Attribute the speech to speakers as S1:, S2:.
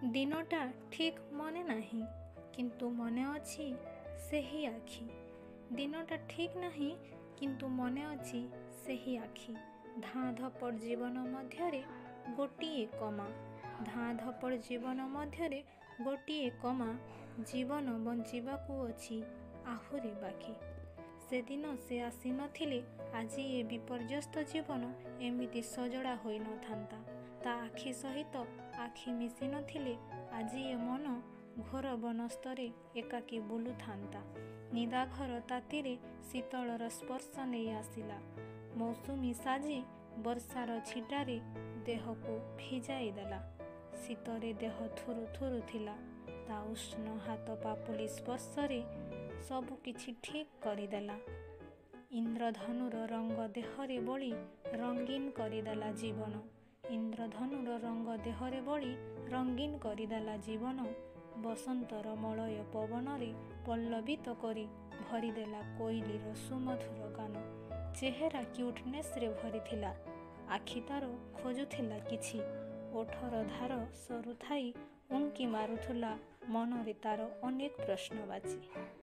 S1: ଦିନଟା ଠିକ୍ ମନେ ନାହିଁ, କିନ୍ତୁ ମନେ ଅଛି ସେହି ଆଖି। ଦିନଟା ଠିକ୍ ନାହିଁ, କିନ୍ତୁ ମନେ ଅଛି ସେହି ଆଖି। ଧାଁ ଧପଡ଼ ଜୀବନ ମଧ୍ୟରେ ଗୋଟିଏ କମା। ଧାଁ ଧପଡ଼ ଜୀବନ ମଧ୍ୟରେ ଗୋଟିଏ କମା, ଜୀବନ ବଞ୍ଚିବାକୁ ଅଛି ଆହୁରି ବାକି। ସେଦିନ ସେ ଆସି ନଥିଲେ ଆଜି ଏ ବିପର୍ଯ୍ୟସ୍ତ ଜୀବନ ଏମିତି ସଜଡ଼ା ହୋଇ ନଥାନ୍ତା। ତା ଆଖି ସହିତ ଆଖି ମିଶି ନଥିଲେ ଆଜି ଏ ମନ ଘୋର ବନସ୍ତରେ ଏକାକୀ ବୁଲୁଥାନ୍ତା। ନିଦାଘର ତାତିରେ ଶୀତଳର ସ୍ପର୍ଶ ନେଇ ଆସିଲା। ମୌସୁମୀ ସାଜି ବର୍ଷାର ଛିଟାରେ ଦେହକୁ ଭିଜାଇ ଦେଲା। ଶୀତରେ ଦେହ ଥରୁ ଥରୁଥିଲା। ତା ଉଷ୍ଣ ହାତ ପାପୁଲି ସ୍ପର୍ଶରେ ସବୁକିଛି ଠିକ୍ କରିଦେଲା। ଇନ୍ଦ୍ରଧନୁର ରଙ୍ଗ ଦେହରେ ବୋଳି ରଙ୍ଗୀନ କରିଦେଲା ଜୀବନ। ଇନ୍ଦ୍ରଧନୁର ରଙ୍ଗ ଦେହରେ ବୋଳି ରଙ୍ଗୀନ କରିଦେଲା ଜୀବନ। ବସନ୍ତର ମଳୟ ପବନରେ ପଲ୍ଲବିତ କରି ଭରିଦେଲା କୋଇଲିର ସୁମଧୁର ଗାନ। ଚେହେରା କ୍ୟୁଟନେସରେ ଭରିଥିଲା। ଆଖି ତାର ଖୋଜୁଥିଲା କିଛି। ଓଠର ଧାର ସରୁ ଥାଇ ଉଙ୍କି ମାରୁଥିଲା ମନରେ ତାର ଅନେକ ପ୍ରଶ୍ନବାଚୀ।